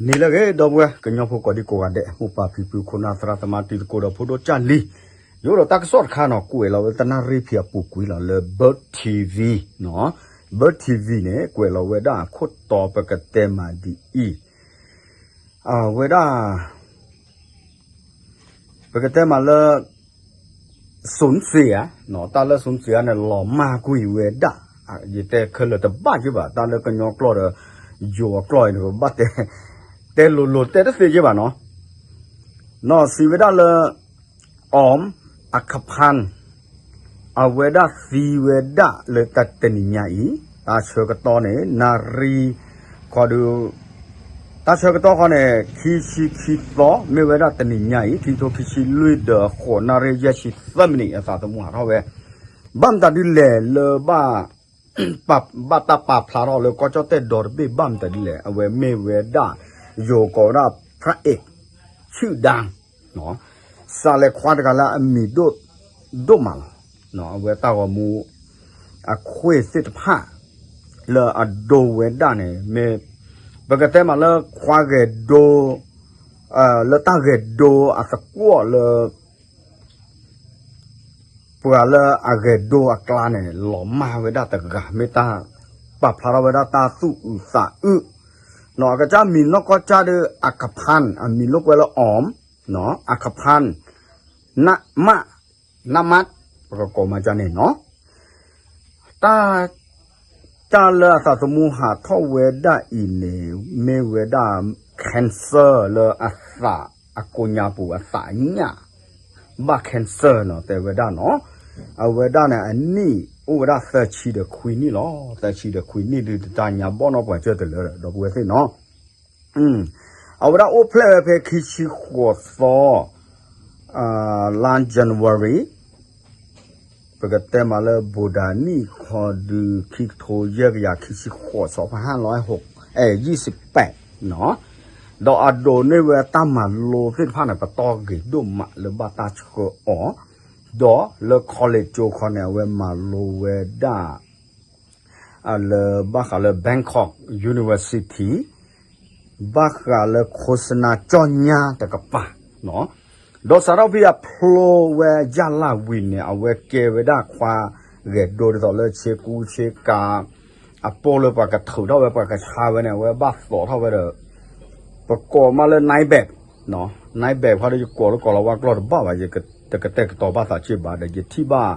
နံၤလၢအဂ့ၤ ဒီပုၢ်ဝဲၢ်ကညီဖိကိးဒံကိးဂၤဒဲး, မိၢ်ပၢ်ဖံဖု ခိၣ်နၢ်သရၣ်သမါ တံၤသကိးဒီးဖိဒိၣ်ကၢ်လံၤ, ယအိၣ်ဒီးတၢ်ကစီၣ်တခါနီၤ ကွဲးလီၤဝဲတနၣ်ရံၣ်ဖံအပူၤကွံာ်လီၤလၢ Bird TV နီၤ, Bird TV န့ၣ် ကွဲးလီၤဝဲဒၣ်အခိၣ်တီ ပကတဲမးဒ်အံၤ, အဝဲဒၣ် ပကတဲမးလၢ စူၣ်စ့ဧါ, တၢ်လၢစူၣ်စ့ဧါန့ၣ် လီၤမၢ်ကွံာ်ဝဲဒၣ်, ယတဲခဲလၢာ်တဘၣ်က့ဘၣ်, တၢ်လၢကညီကျိာ်ဒီး ယိၤအကျိာ်အံၤန့ၣ် ပဘၣ်တဲ တဲလိၤလိၤတဲတသ့က့ဘၣ်နီၤ, နီၤစံးဝဲဒၣ်လၢ အီၣ် အခဖၣ် အဝဲဒၣ်သံဝဲဒၣ်လၢတၢ်တနံၤညါအံၤ, တၢ်ဆၢကတီၢ်န့ၣ် နၣ်ရံၣ်ခီဒု တၢ်ဆၢကတီၢ်ခီန့ၣ် ခံဆံခံသီ မ့ၢ်ဝဲဒၣ်တနံၤညါအံၤ ခံထိခံဆံလွံၢ်ဒီးဃိးနၣ်ရံၣ်ယဲၢ်ဆံသၢမံးနံး အသးသမူဟးထီၣ်ဝဲ, ဘၣ်မတၤဒ်လဲၣ်လၢ ဘၣ်တၢ်ပာ်ဖျါထီၣ်လၢကီၢ်ကၠီၣ်တဲၣ်ဒီတဘ့ၣ် ဘၣ်မတၤဒ်လဲၣ်, အဝဲမ့ၢ်ဝဲဒၣ် ယိၤကိးဝဲဒၣ် ဖရၣ်အဲး ဆူၣ်ဒါ စးလဲၤခွါတဂၤလၢအမံၤဒိၣ်ဒိၣ်မးလီၤ, အဝဲတၢ်ဂီၤမူ အခွ့ၣ်သ့ၣ်တဖၣ် လၢအဒိဝဲဒၣ်န့ၣ် မ့ၢ် ပကတဲမးလၢခွါဂဲၤဒိ လၢတၢ်ဂဲၤဒိအသကွီၢ်လၢ ပှၤလၢအဂဲၤဒိအကျါန့ၣ် လီၤမၢ်ဝဲဒၣ်တဂၤ မ့ၢ်တၢ်ပာ်ဖျါထီၣ်ဝဲဒၣ်တၢ်သူၣ်အုးသးအုး, နီၢ်အကစၢ်မံၤနီၢ်ကီၢ်ကၢ်ဒီး အခဖၣ် အမံၤလိာ်ကွဲလၢ အီၣ် အခဖၣ် နၣ်မး နၣ်မး ပကကိးမးကန့ၣ်နီၤ, တၢ် တၢ်လၢအသးသမူဟးထီၣ်ဝဲဒၣ်အံၤန့ၣ် မ့ၢ်ဝဲဒၣ် cancer လၢအသးအကိးညါပူၤ အသးအညၣ် ဘၣ် cancer နီၤ တဲဝဲဒၣ်နီၤ, အဝဲဒၣ်န့ၣ် အနံၣ်အိၣ်ဝဲဒၣ်သၢဆံဒီးခွံနံၣ်လီၤ, သၢဆံဒီးခွံနံၣ်ဒုး တတၢ်ညါဘီၣ်နီၢ်ပှၤစၢၢ်တလၢဒီး ဒီပုၢ်ဝဲၢ်သ့ၣ်နီၤ အဝဲဒၣ်အိၣ်ဖျဲၣ်ဝဲဖဲခံဆံဃိးသီ လါ January ပကတဲမးလၢဘိးဒၣ်နံၣ်ခီဒုး ခံကထိယဲၢ်ကယၤခံဆံဃိး စီၤဖးဟၣ်လီၤဟဲဟိး အဲ ယံာ်စံးပဲး ဒီးအဒိးန့ၢ်ဝဲတၢ်မၤလိသ့ၣ်တဖၣ်န့ၣ် ပတီၢ်ဂ့ၤဒိၣ်မးလၢဘၣ်တၢ်ဆှၢအီၤ, ဒီးလၢ college ကၠိခီန့ၣ် အဝဲမၤလိဝဲဒၣ် လၢဘၣ်ဃးလၢ Bangkok University ဘၣ်ဃးလၢခိၣ်စနါကၠီၣ်ညါတကပၤ, ဒီးစးထီၣ်ဖဲအဖျိဝဲယၢ်လၢ်ဝံၤန့ၣ် အဝဲကဲဝဲဒၣ်ခွါဂဲၤဒိ ဒ်သိးလၢဆ့ကူဆ့ကၤ အပိၢ်လၢပှၤကထုးထီၣ်ဝဲ ပှၤကဆါဝဲန့ၣ် အဝဲဘၣ်သိးထီၣ်ဝဲဒီး ပကိးမးလၢ night bag, night bag ဖဲဒီး ယကိးလၢကိးလီၤဝါကျိာ်တဘၣ်ဘၣ် ယတကတဲာ်ကတီၤဘၣ်သးစ့ၢ်ဘၣ်ဒီး ယထံၣ်ဘၣ်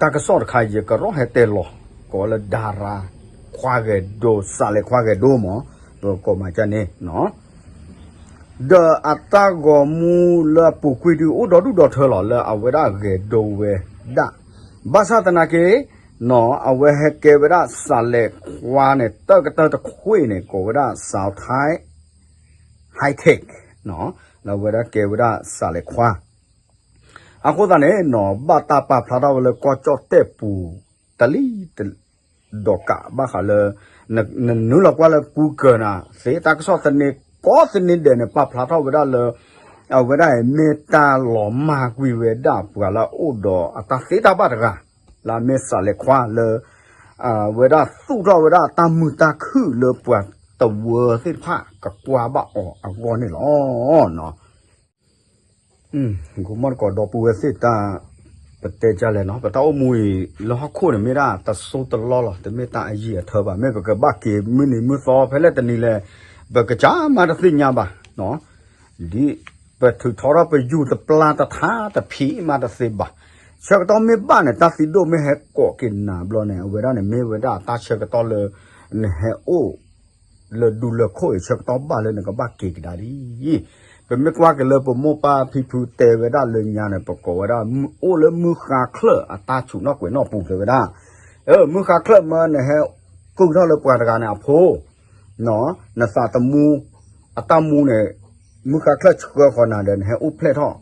တၢ်ကစီၣ်တခါ ယကရီၣ်ဟဲတဲလီၤ ကိးလၢ ဒါရၤ ခွါဂဲၤဒိ စးလဲၤခွါဂဲၤဒိမး ပကိးမးကန့ၣ် ဒီးအတၢ်ဂီၤမူလၢအပူၤကွံာ်ဒုး အိၣ်ဒီဒူၣ်ဒီထၢလီၤ လၢအဝဲဒၣ်ဂဲၤဒိဝဲဒၣ်, ဘၣ်ဆၣ်သနာ်က့ နီၤ အဝဲဟဲကဲဝဲဒၣ်စးလဲၤခွါန့ၣ် တၢ်ကတၢၢ်တခွ့ၣ်န့ၣ် ကိးဝဲဒၣ် South Thai High Tech နီၤ လၢအဝဲဒၣ်ကဲဝဲဒၣ်စးလဲၤခွါ အဃိသတးန့ၣ်နီၤ ဘၣ်တၢ်ပာ်ဖျါထီၣ်ဝဲလၢကီၢ်ကၠီၣ်တဲၣ်ပူၤ တလံၣ် ဒီးကးဘၣ်ဃးလၢ နနုာ်လီၤကွၢ်လၢ Google န့ၣ် သ့တၢ်ကစီၣ်သန့ ကိးသန့ဒဲးန့ၣ် ပာ်ဖျါထီၣ်ဝဲဒၣ်လၢ အဝဲဒၣ်အံၤမ့ၢ်တၢ်လီၤမၢ်ကွံာ်ဝဲဒၣ်ပှၤလၢအအိၣ်ဒီးအတၢ်သ့တၢ်ဘၣ်တဂၤ လၢအမ့ၢ်စးလဲၤခွါလၢ အဝဲဒၣ်သူၣ်ထီၣ်ဝဲဒၣ်တၢ်မုာ်တၢ်ခုၣ်လၢပှၤတဝၢသ့ၣ်တဖၣ်ကကွၢ်ဘၣ်အီၤအဂီၢ်န့ၣ်လီၤ. ဂီၤမီၢ်တကိးဒီပုၢ်ဝဲၢ်သ့ၣ်တၢ် ပတဲဒ်လဲၣ်နီၤ ပတၢ်အိၣ်မူအံၤ လၢဟီၣ်ခိၣ်န့ၣ်မ့ၢ်ဒၣ်တစိၢ်တလီၢ်လီၤ တမ့ၢ်တၢ်အယံာ်အထၢဘၣ် မ့ၢ်ပကဘၣ်က့ၤမုၢ်နံၤမုၢ်သီဖဲလဲၣ်တနံၤလဲၣ် ပကစၢ်မးတသ့ၣ်ညါဘၣ် ဒ်ပထုးထီထီၣ်ပယူၤတပျၢ်တထါတဖံးမးတသ့ဘၣ် ဆၢကတီၢ်မ့ၢ်ဘၣ်န့ၣ် တၢ်သံဒိၣ်မ့ၢ်ဟဲကိးက့ၤနၤဘျီန့ၣ် အဝဲဒၣ်န့ၣ်မ့ၢ်ဝဲဒၣ်တၢ်ဆၢကတီၢ်လၢ နဟဲအိၣ် လၢဒူလၢခိၣ်အံၤ ဆၢကတီၢ်ဘၣ်လၢနကဘၣ်က့ၤကဒါဒ်အံၤ, ပမ့ၢ်ကွၢ်က့ၤလၢပမိၢ်ပၢ်ဖံဖုတဲဝဲဒၣ်လၢညါန့ၣ် ပကိးဝဲဒၣ် အိၣ်လၢမုၢ်ဃါချၢၣ်အတၢ်ဆူးနီၣ်ကွဲးနီၣ်ပူၤတဲဝဲဒၣ်, မုၢ်ဃါချၢၣ်မၢနဟဲကုၢ်ထီၣ်လၢပှၤတဂၤန့ၣ်အဖိ နသးသမူ အတၢ်မူန့ၣ် မုၢ်ဃါချၢၣ်ဆှၢဃီၤနၤဒီးနဟဲအိၣ်ဖျဲၣ်ထီၣ်,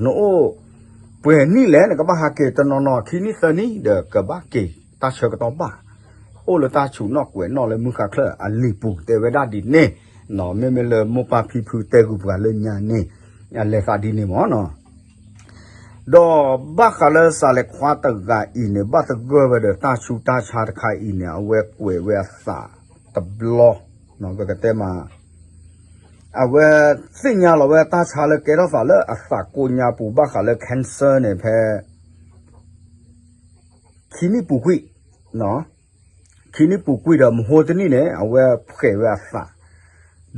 နအိၣ် ပှဲၤနံၣ်လဲၣ် နကဘၣ်ဟးက့ၤတနီၤနီၤ ခံနံၣ်သၢနံၣ်ဒီးကဘၣ်က့ၤ တၢ်ဆၢကတီၢ်ဘၣ်, အိၣ်လၢတၢ်ဆူးနီၣ်ကွဲးနီၣ်လၢမုၢ်ဃါချၢၣ်အလံာ်ပူၤတဲဝဲဒၣ်ဒ်န့ၣ်, မ့မ့ၢ်လၢမိၢ်ပၢ်ဖံဖုတဲဂုာ်ပှၤလၢညါန့ၣ် အလဲၤသးဒ်န့ၣ်မၢ်နီၤ ဒီးဘၣ်ဃးလၢစးလဲၤခွါတဂၤအံၤန့ၣ် ဘၣ်သဂၢၢ်ဝဲဒီးတၢ်ဆူးတၢ်ဆါတခါအံၤန့ၣ် အဝဲကွဲးဝဲအသးတဘျီ, ပကတဲမး အဝဲသ့ၣ်ညါလီၤဝဲတၢ်ဆါလၢကဲထီၣ်သးလၢအသးကိးညါပူၤဘၣ်ဃးလၢ cancer န့ၣ် ဖဲ ခံနံၣ်ပူၤကွံာ်, ခံနံၣ်ပူၤကွံာ်ဒီး မဟိတနံၣ်န့ၣ် အဝဲဖှဲးဝဲအသး,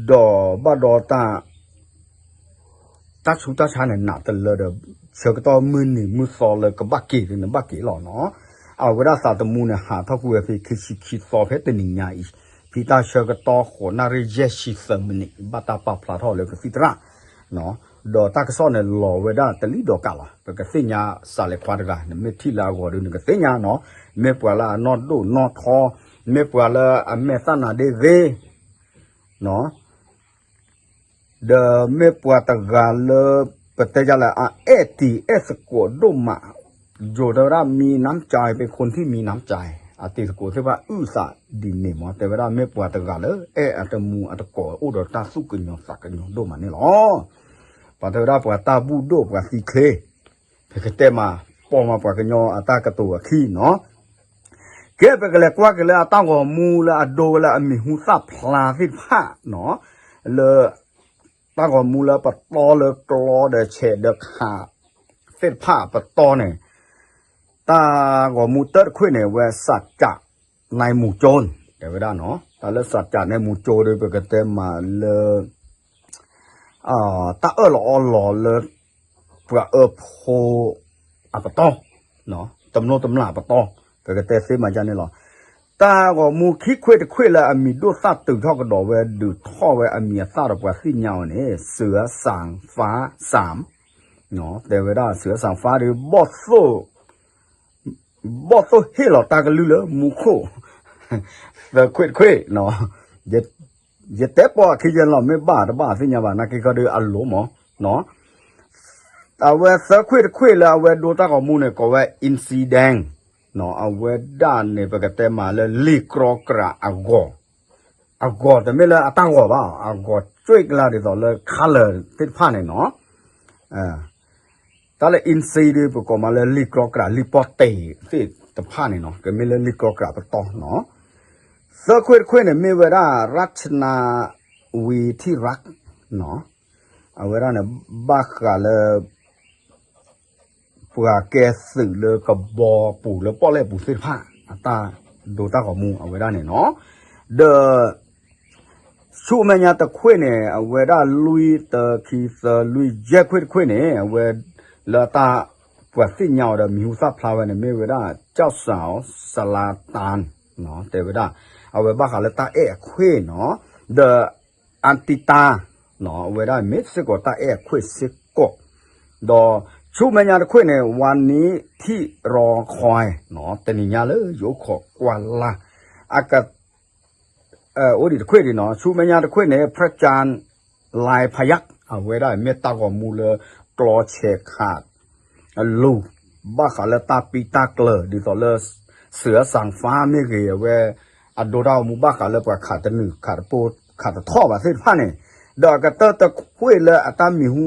ဒီးဘၣ်ဒီးတၢ် တၢ်ဆူးတၢ်ဆါန့ၣ် နးတလၢဒီး ဆၢကတီၢ်မုၢ်နံၤမုၢ်သီလၢကဘၣ်က့ၤန့ၣ် ဘၣ်က့ၤလီၤနီၤ. အဝဲဒၣ်သးသမူန့ၣ် ဟးထီၣ်ကွံာ်ဝဲဖဲခံဆံခံသီဖဲတနံၤညါအံၤ, ဖံတၢ်ဆၢကတီၢ်ဃိးနၣ်ရံၣ်ယဲၢ်ဆံသၢမံးနံး ဘၣ်တၢ်ပာ်ဖျါထီၣ်လၢကသံၣ်သရၣ် ဒီးတၢ်ကစီၣ်န့ၣ်လီၤဝဲဒၣ်တလံၣ်ဒီးကးလီၤ. ပကသ့ၣ်ညါစးလဲၤခွါတဂၤ နမ့ၢ်ထံၣ်လၢအဂီၤဒီးနကသ့ၣ်ညါနီၤ, မ့ၢ်ပှၤလၢအနီၢ်ဒိၣ်နီၢ်ထီ, မ့ၢ်ပှၤလၢအမဲာ်သၣ်နါဒ့ဂ့ၤ ဒီးမ့ၢ်ပှၤတဂၤလၢ ပတဲယလဲၣ် အအဲၣ်တံၤအဲၣ်သကိးဒိၣ်မး, ယိၤတဲဝဲဒၣ် မံနၢမ်ကၠဲ ပခူၣ်ထံၣ်မံနၢမ်ကၠဲ, အတံၤသကိးသ့ၣ်တဖၣ်အုၣ်သးဒ်န့ၣ်မး, တဲဝဲဒၣ်မ့ၢ်ပှၤတဂၤလၢ အဲၣ်အတမူအတကိးအိၣ်ဒီးတၢ်သူၣ်ကညီၤသးကညီၤဒိၣ်မးန့ၣ်လီၤ. ပှၤတဲဝဲဒၣ်ပှၤတၢ်ဘူၣ်ဒိၣ်ပှၤသံချ့, ပကတဲမး ပိာ်မးပှၤကညီအတၢ်ကတိၤအခံနီၤ ကဲပကလဲၤကွၢ်က့ၤလၢအတၢ်ဂီၤမူလၢအဒိဝဲလၢအမံၤဟူသၣ်ဖျါသ့ၣ်တဖၣ်နီၤ, လၢ တၢ်ဂီၤမူလၢပတီလၢကျီဒီးဆဲးဒီးခးသ့ၣ်တဖၣ်ပတီန့ၣ်, တၢ်ဂီၤမူတၢတခွ့ၣ်န့ၣ် အဝဲစးကးနၢမူကၠိ တဲဝဲဒၣ်နီၤ, တၢ်လၢစးကးနၢမူကၠိဒီး ပကတဲမးလၢ တၢ်အၢၣ်လီၤအီလီၤလၢ ပှၤအၢဖိအပတီၢ်, တမျိၢ်တမျာ်ပတီၢ်, ပကတဲသ့မးယါန့ၣ်လီၤ. တၢ်ဂီၤမူခံခွ့ၣ်တခွ့ၣ်လၢအမံၤဒိၣ်သၣ်တုၤထီၣ်ကဒီးဝဲ ဒုးထီၣ်ဝဲအမံၤအသၣ်ဒီးပှၤသ့ၣ်ညါအီၤန့ၣ် စၢၤစၣ်ဖါစၣ်, တဲဝဲဒၣ် စၢၤစၣ်ဖါဒီး ဘီၣ်သိၣ်ဟ့ၣ်လီၤတၢ်ကလုၢ်လၢမူခိၣ် သၢခွ့ၣ်တခွ့ၣ်, ယတဲပိာ်အခံယဲလီၤ မ့ၢ်ဘၣ်တဘၣ်သ့ၣ်ညါဘၣ် နာ်က့ခီဒီးအလိၤမး, အဝဲသၢခွ့ၣ်တခွ့ၣ်လၢအဝဲဒိတၢ်ဂီၤမူန့ၣ် ကိးဝဲ incident, အဝဲဒၣ်န့ၣ် ပကတဲမးလၢလံာ်ကြီကြးအဂီၤ, အဂီၤတမ့ၢ်လၢအတၢ်ဂီၤဘၣ်, အဂီၤကၠွ့ကလါဒ်သိးလၢ color သ့ၣ်တဖၣ်န့ၣ်နီၤ, တၢ်လၢ incident ဒီး ပကိးမးလၢလံာ်ကြီကြး လံာ်ပီၣ်တ့ၢ်သ့ၣ်တဖၣ်န့ၣ်နီၤ, ကမ့ၢ်လၢလံာ်ကြီကြးပတီၢ်နီၤ, သၢခွ့ၣ်တခွ့ၣ်န့ၣ် မ့ၢ်ဝဲဒၣ် ရတနဝံထံရၢ်နီၤ, အဝဲဒၣ်န့ၣ် ဘၣ်ဃးလၢ ပှၤကဲသုးလၢကဘီပူၤလၢပီၣ်လဲၣ်ပူၤသ့ၣ်တဖၣ် အတၢ်ဒိတၢ်ဂီၤမူအဝဲဒၣ်န့ၣ်နီၤ, ဒီး ဆူမဲာ်ညါတခွ့ၣ်န့ၣ် အဝဲဒၣ်လွံၢ်တၢခံသၢလွံၢ်ယဲၢ်ခွ့ၣ်တခွ့ၣ်န့ၣ် အဝဲ လၢတၢ် ပှၤသ့ၣ်ညါအီၤဒီးမံၤဟူသၣ်ဖျါဝဲန့ၣ် မ့ၢ်ဝဲဒၣ် ကၠီၣ်စၣ်စလါတၢ် တဲဝဲဒၣ် အဝဲဘၣ်ဃးလၢတၢ်အဲၣ်အခွ့ၣ်နီၤ, ဒီး အၣ်တံတၢ် အဝဲဒၣ်မ့ၢ်စ့ၢ်ကီးတၢ်အဲၣ်အခွ့ၣ်စ့ၢ်ကီး, ဒီးဆူမဲာ်ညါတခွ့ၣ်န့ၣ် ဝါနံထံရီခွဲ တနံၤညါလၢယအိၣ်ခိးကွၢ်လၢ် အက အိၣ်ဒံးတခွ့ၣ်ဒံးနီၤ, ဆူမဲာ်ညါတခွ့ၣ်န့ၣ် ဖရၢၣ်ကၠၢ်လါဖးယၢ် အဝဲဒၣ်မ့ၢ်တၢ်ဂီၤမူလၢ ကျီဆဲးခး အလူၤ ဘၣ်ဃးလၢတၢ်ပံးတၢ်ကျၢၤ ဒ်သိးလၢ စၢၤအစၣ်ဖါမ့ၢ်ဂ့ၤ အဝဲ အဒိတၢ်ဂီၤမူဘၣ်ဃးလၢပှၤခးတနုာ် ခးတပိၢ် ခးတထီၣ်ဘၣ်သ့ၣ်တဖၣ်န့ၣ်, ဒီးအကတၢၢ်တခွ့ၣ်လၢအတၢ်မံၤဟူ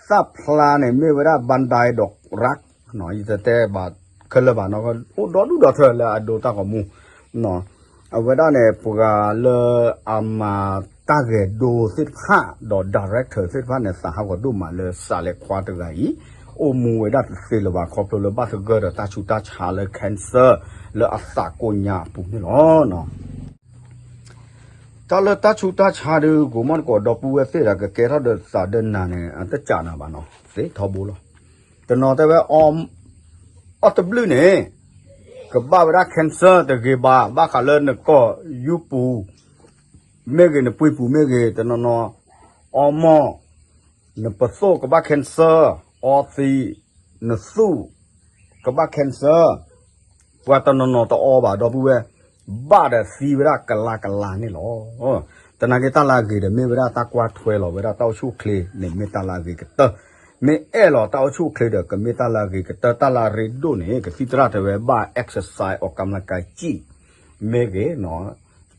သၣ်ဖျါန့ၣ် မ့ၢ်ဝဲဒၣ် ဘၣ်ဒဲဒီးရၣ် ယတတဲဘၣ်ခဲလၢာ်ဘၣ်နီၤ, အိၣ်ဒီဒူၣ်ဒီထၢလၢအဒိတၢ်ဂီၤမူ, အဝဲဒၣ်န့ၣ် ပှၤလၢအမၤတၢ်ဂဲၤဒိသ့ၣ်တဖၣ် ဒီး director သ့ၣ်တဖၣ်န့ၣ် သးဟးဂီၤဒိၣ်မးလၢစးလဲၤခွါတဂၤအံၤ အိၣ်မူဝဲဒၣ်တသ့လၢၤဘၣ် ခီဖျိလၢဘၣ်သဂၢၢ်ဒီးတၢ်ဆူးတၢ်ဆါလၢ cancer လၢအသးကိးညါအပူၤန့ၣ်လီၤ. တၢ်လၢတၢ်ဆူးတၢ်ဆါဒီး ကိးမီၢ်တကိးဒီပုၢ်ဝဲၢ်သ့ၣ်ဒီး ကကဲထီၣ်ဒီးသးဒီးနၤန့ၣ် အတကးနၤဘၣ်နီၤ သ့ထီဘိလီၤ. တနီၤတဲဝဲ အီၣ်တဘျုးန့ၣ် ကဘၣ်ဝဲဒၣ် cancer တဂ့ၤဘၣ် ဘၣ်ဃးလၢနကိာ်ယူပူၤ မ့ၢ်ဂ့ၤ နပှ့ၤပူၤမ့ၢ်ဂ့ၤ တနီၤနီၤ အီမီၢ် နပသိၣ်ကဘၣ် cancer, အီသံး နသူၣ်ကဘၣ် cancer, ပှၤတနီၤနီၤတအီဘၣ်ဒီပုၢ်ဝဲၢ်, ဘၣ်ဒီးသံဝဲဒၣ်ကလးကလးန့ၣ်လီၤ. သနာ်က့တၢ်လၢအဂ့ၤဒီး မ့ၢ်ဝဲဒၣ်တၢ်ကွၢ်ထွဲလီၤဝဲဒၣ်တၢ်အိၣ်ဆူၣ်အိၣ်ချ့န့ၣ် မ့ၢ်တၢ်လၢအဂ့ၤကတၢၢ်, မ့ၢ်အဲၣ်လီၤတၢ်အိၣ်ဆူၣ်အိၣ်ချ့ဒီး ကမ့ၢ်တၢ်လၢအဂ့ၤကတၢၢ်, တၢ်လၢအရ့ဒိၣ်န့ၣ် ကသံၣ်သရၣ်တဲဝဲဘၣ် exercise အီၣ်ကံလကံ စံၣ် မ့ၢ်ဂ့ၤ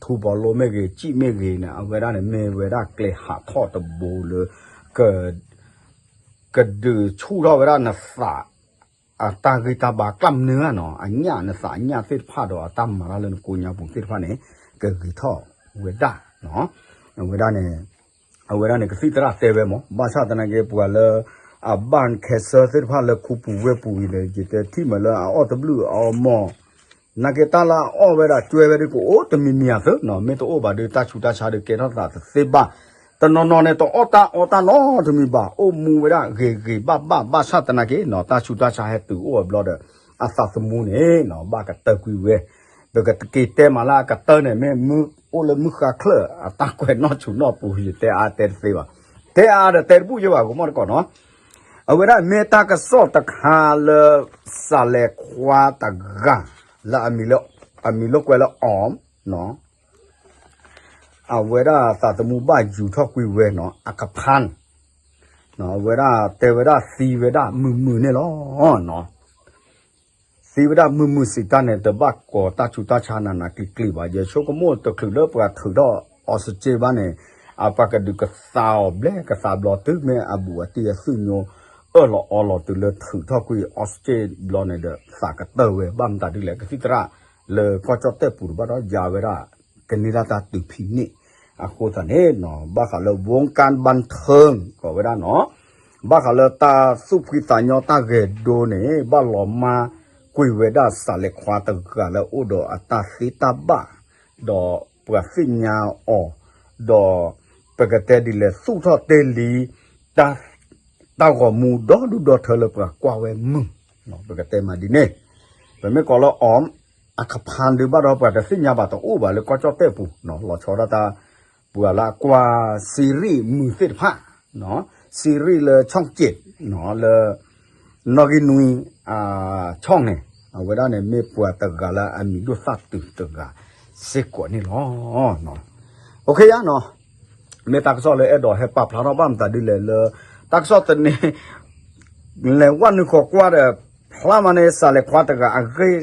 ထူဘီလိမ့ၢ်ဂ့ၤ စံၣ်မ့ၢ်ဂ့ၤန့ၣ် အဝဲဒၣ်န့ၣ် မ့ၢ်ဝဲဒၣ်ကျဲဟးထီၣ်တဘိလၢ က ကဒုးဆူၣ်ထီၣ်ဝဲဒၣ်နသး အတၢ်ဂံၢ်တၢ်ဘါကျၢ်မနုၤဧါနီၤ, အညၣ်နသးအညၣ်သ့ၣ်တဖၣ်ဒီးအတၢ်မၤတၢ်လၢနကိးညါပူၤသ့ၣ်တဖၣ်န့ၣ် ကဂ့ၤထီၣ်ဝဲဒၣ်နီၤ. ဝဲဒၣ်န့ၣ် အဝဲဒၣ်န့ၣ် ကသံၣ်သရၣ်တဲဝဲမး ဘၣ်ဆၣ်သနာ်က့ ပှၤလၢ အဘၣ်ခဲစၢၣ်သ့ၣ်တဖၣ်လၢခူပူၤဝ့ၢ်ပူၤအံၤဒီး ယတဲထံၣ်မးလၢအအီၣ်တဘျုးအအီၣ်မီၢ် နာ်က့တၢ်လၢအအီၣ်ဝဲဒၣ်ကွဲဝဲဒုးကအိၣ်တမံၤမံၤအသိးနီၤ မ့ၢ်တအိၣ်ဘၣ်ဒီးတၢ်ဆူးတၢ်ဆါဒီးကဲထီၣ်သးတသ့ဘၣ်. တနီၤနီၤန့ၣ် တအီၣ်တၢ်အီတၢ်နီတမံၤဘၣ် အိၣ်မူဝဲဒၣ်ဂ့ၤဂ့ၤဘၣ်ဘၣ် ဘၣ်ဆၣ်သနာ်က့နီၤ တၢ်ဆူးတၢ်ဆါဟဲတုၤအိၣ်အဘျီဒီး အသးသမူန့ၣ်နီၤ ဘၣ်ကတၢၢ်ကွံာ်ဝဲ ပကတက့ၤတဲမးလၢအကတၢၢ်န့ၣ် မ့ၢ်မုၢ်အိၣ်လၢမုၢ်ဃါချၢၣ် အတၢ်ကွဲးနီၣ်ဆူၣ်နီၣ်ပူၤ ယတဲအါတဲတသ့ဘၣ်. တဲအါဒီးတဲတဘူၣ်ယဘၣ် ကမီၣ်တကိးနီၤ အဝဲဒၣ်မ့ၢ်တၢ်ကစီၣ်တခါလၢ စးလဲၤခွါတဂၤ လၢ အမံၤလိာ်ကွဲလၢ အီၣ် အဝဲဒၣ်သးသမူဘၣ်ယူၤထီၣ်ကွံာ်ဝဲနီၤ အခဖၣ် အဝဲဒၣ်တဲဝဲဒၣ်သံဝဲဒၣ်မုာ်မုာ်န့ၣ်လီၤ. သံဝဲဒၣ်မုာ်မုာ်စံးတၢ်န့ၣ် တဘၣ်ကိးတၢ်ဆူးတၢ်ဆါနးနးကျံၤကျံၤဘၣ် ယဆိကမိၣ်တချုးလၢပှၤထုးထီၣ်အီစက့ဘၣ်န့ၣ် အပှၤကဒုးကသါအီၤဘျဲၣ်ကသါဘျီတုၤမ့ၢ်အဘူးအတံၢ်အသူၣ်ညိ အၢၣ်လီၤအီလီၤတုၤလၢထုးထီၣ်ကွံာ်အီစက့ဘျီန့ၣ်ဒီး သးကတၢၢ်ဝဲ ဘၣ်မတၤဒ်လဲၣ် ကသံၣ်သရၣ်လၢကီၢ်ကၠီၣ်တဲၣ်ပူၤတဘၣ်ဒီးယၤဝဲဒၣ် ကန့ၢ်ဒၣ်တၢ်တုၤဖံးန့ၢ် အဃိသတးန့ၣ်နီၤ ဘၣ်ဃးလၢ ဝူကၣ်ဘၣ်ထၢၣ် ကိးဝဲဒၣ်နီၤ ဘၣ်ဃးလၢတၢ်သူၣ်ဖှံသးညီတၢ်ဂဲၤဒိန့ၣ် ဘၣ်လီၤမၢ်ကွံာ်ဝဲဒၣ်စးလဲၤခွါတဂၤလၢအိၣ်ဒီးအတၢ်သ့တၢ်ဘၣ် ဒီးပှၤသ့ၣ်ညါအီၤ ဒီးပကတဲဒ်လဲၣ် သူၣ်ထီၣ်တ့ၢ်လံ တၢ်ဂီၤမူဒီဒူၣ်ဒီထၢလၢပှၤကွၢ်ဝဲမုာ် ပကတဲမးဒ်န့ၣ် ပမ့ၢ်ကိးလၢအီၣ် အခဖၣ်ဒုးဘၣ်ဒီးပှၤတသ့ၣ်ညါဘၣ်တအိၣ်ဘၣ်လၢကီၢ်ကၠီၣ်တဲၣ်ပူၤ လီၤဆီဒၣ်တၢ် ပှၤလၢအကွၢ် series မုာ်သ့ၣ်တဖၣ် series လၢ ช่องเจ็ด လၢ နီၣ်ဂံၢ်နွံ ช่อง န့ၣ် အဝဲဒၣ်န့ၣ်မ့ၢ်ပှၤတဂၤလၢအမံၤဒိၣ်သၣ်တုၤတဂၤစ့ၢ်ကီးန့ၣ်လီၤ. အိၣ်ခ့ယါနီၤ မ့ၢ်တၢ်ကစီၣ်လၢအဲၣ်ဒိးဟဲပာ်ဖျါထီၣ်ဘၣ်မတၤဒ်လဲၣ်လၢ တၢ်ကစီၣ်တန့ၣ် လဲၤဝဲနုာ်ဃီၤကွၢ်ဒီး ဖျါမးန့ၣ် စးလဲၤခွါတဂၤအဂ့ၢ်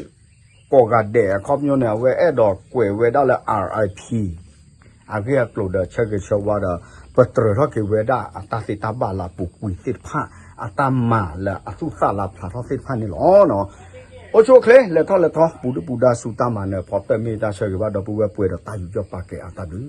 ကိးဂၤဒဲးအခီပညီန့ၣ် အဝဲအဲၣ်ဒိးကွဲးဝဲဒၣ်လၢ RIP အဂ့ၢ်အကျိၤဒီးဆၢဂ့ၤဆၢဝါဒီး ပတြၢၤထီၣ်က့ၤဝဲဒၣ်အတၢ်သ့တၢ်ဘၣ်လၢအပူၤကွံာ်သ့ၣ်တဖၣ် အတၢ်မၤလၢအသူၣ်သၣ်လၢဖျါထီၣ်သ့ၣ်တဖၣ်န့ၣ်လီၤ. အိၣ်ဆူၣ်အိၣ်ချ့ လဲၤထီၣ်လဲၤထီ ပူၤဒုၣ်ပူၤဒါဆူတၢ်မၤနၢၤ ဖီတၢၣ်မ့ၢ်တၢ်ဆၢဂ့ၤဘၣ်ဒီပုၢ်ဝဲၢ်ပှဲၤဒီးတၢ်ယူးယီၣ်ပာ်ကဲအါတၢ်ဒုး